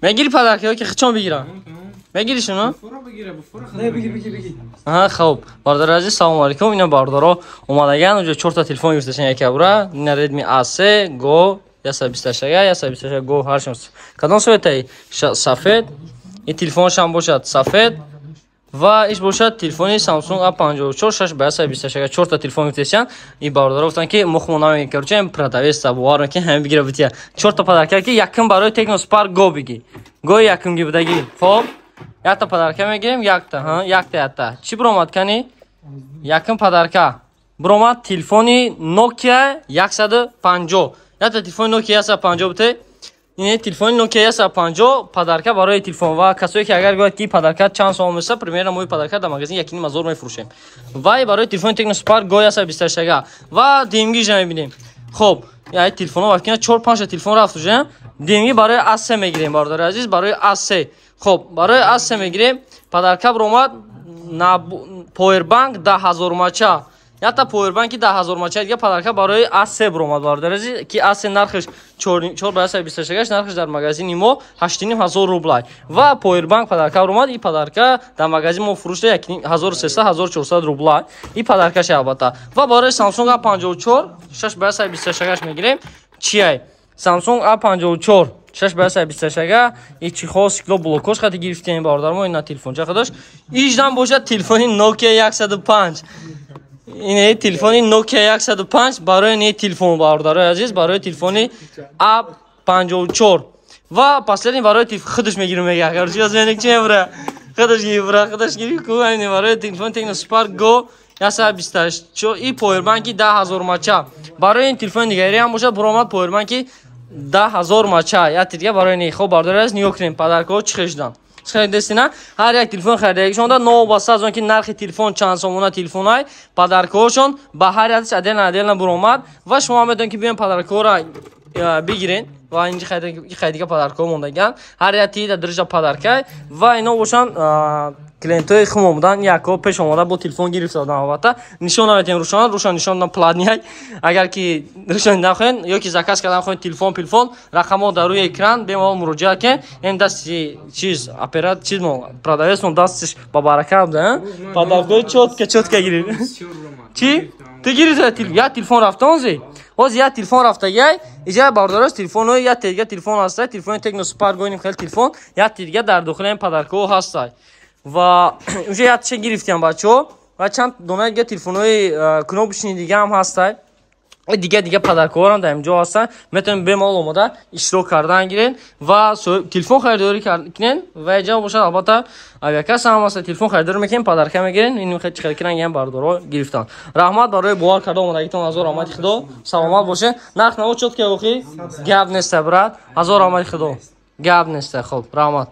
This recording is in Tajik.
Мегири подарка ё ки хичон бигирам? Мегири шуно? Не, биги, биги, биги. Аҳа, хуб. Бародари азиз, салому алейкум. Ина бародаро омадаган, уҷо чорта телефон гирифташан якабра. Ина Redmi A3 Go 128, 128 Go ҳаршон. Кадом советай? Сафед. Ин телефоншам бошад сафед. Ва иш бошад телефони Samsung A54 6 ба 128, чорта телефон гирифташан. И бародаро гуфтанд, ки мо хумо намегирем, короче, продавец бовар мекунем, ҳамин бигира бития. Чорта подарка, ки якум барои Tecno Spark Go биги. Go якум гибдаги. Хоб, якта подарка мегирем, якта, ҳа, якта, якта. Чӣ биромад, кани? Якум подарка. Биромад телефони Nokia 150. Якта телефони Nokia 150 буте. Ин телефони Nokia 150 подарка барои телефон. Ва касое ки агар гӯяд, ки подарка чанд сомон меша, примерно мои подарка дар магазин 1,5 ҳазор мефурӯшем. Ва барои телефони Tecno Spark Go 128 ва димгиша мебинем. Хоб, яй телефонҳо вақти 4 5 телефон рафт уже. Димги барои A3 мегирем, бародари азиз, барои A3. Хоб, барои A3 мегирем. Подарка биромад на powerbank 10 000 мача. Якта powerbank 10 000 мача дига подарка барои A3 биромад, бародари азиз, ки A3 нархиш 4 ба 128 нархиш дар магазини мо 8,5 ҳазор рублай. Ва powerbank подарка биромад, и подарка дар магазин мо фурӯшта 1300 1400 рублай. И подаркаш албатта. Ва барои Samsung A54 6 ба 128 мегирем. Чиай? Samsung A54 6 ба 128 и чихо стекло блокош хати гирифтем, бародармо, ина телефонча худаш. Иждан бошад телефони Nokia 105. Ин телефони Nokia 105 барои не телефон, бародарои азиз, барои телефони A54. Ва последний барои худаш мегирам, мега. Короче, аз мен чи мебра? Худаш гирифра, худаш гириф ку, айн барои телефон Tecno Spark Go 128 и powerbank 10 000 мача. Барои ин телефони дигари ҳам бошад буромад powerbank 10 000 мача. Я дига барои не. Хоб, бародари азиз, нигоҳ кунем подаркаҳо чӣ хел шуданд. Харидастина ҳар як телефон харидагишонда новобаста аз он ки нархи телефон чанд сомона телефонай, подаркаҳошон ба ҳар якш отдельно отдельно буромад. Ва шумо метавонед, ки биён подаркаҳоро бигирен. Ва инҷа хайдига подаркаҳо мондагианд, ҳар як ти дар дарҷа подарка. Ва ино бошанд клиентҳои хумо буданд, якҳо пеш омода бо телефон гирифта буданд. Албатта, нишон наметем рӯшон, рӯшон нишон додам платный. Агар ки рӯшон нахоҳед ё ки заказ кардан хоҳед телефон пилфон, рақамҳо дар рӯи экран, бемалол муроҷиат кунед. Ин дасти чиз оператор, чиз мо продавец мо дастиш ба барака буда, подаркҳои чётко чётко гирифт. Чӣ ту гирифта? Як телефон рафта онзи, ҳозир як телефон рафтагиай иҷа, бародарош. Телефонҳои як дига телефон ҳаста, телефони Tecno Spark гӯинем, хеле телефон як дига дар дохили ин подаркаҳо ҳастай. Ва уже якча гирифтиам, бачаҳо, ва чанд дона дига телефонҳои кнопочный дига ҳам ҳастай. Дига дига подаркаҳоам дар инҷо ҳастанд, метавонед бемалол омода иштирок кардан гирен ва телефон харидорӣ кунен. Ва иҷа бошад, албатта, авиакасса ҳам ҳаста, телефон харидорӣ мекунем, подарка мегирен. Ин чӣ хел ки бардорҳо гирифтанд. Раҳмат барои бовар карда омодагитон, ҳазор раҳмати худо, саломат бошед. Нарх наво чётко, охи гап неста, брат, ҳазор раҳмати худо, гап неста. Хоб, раҳмат.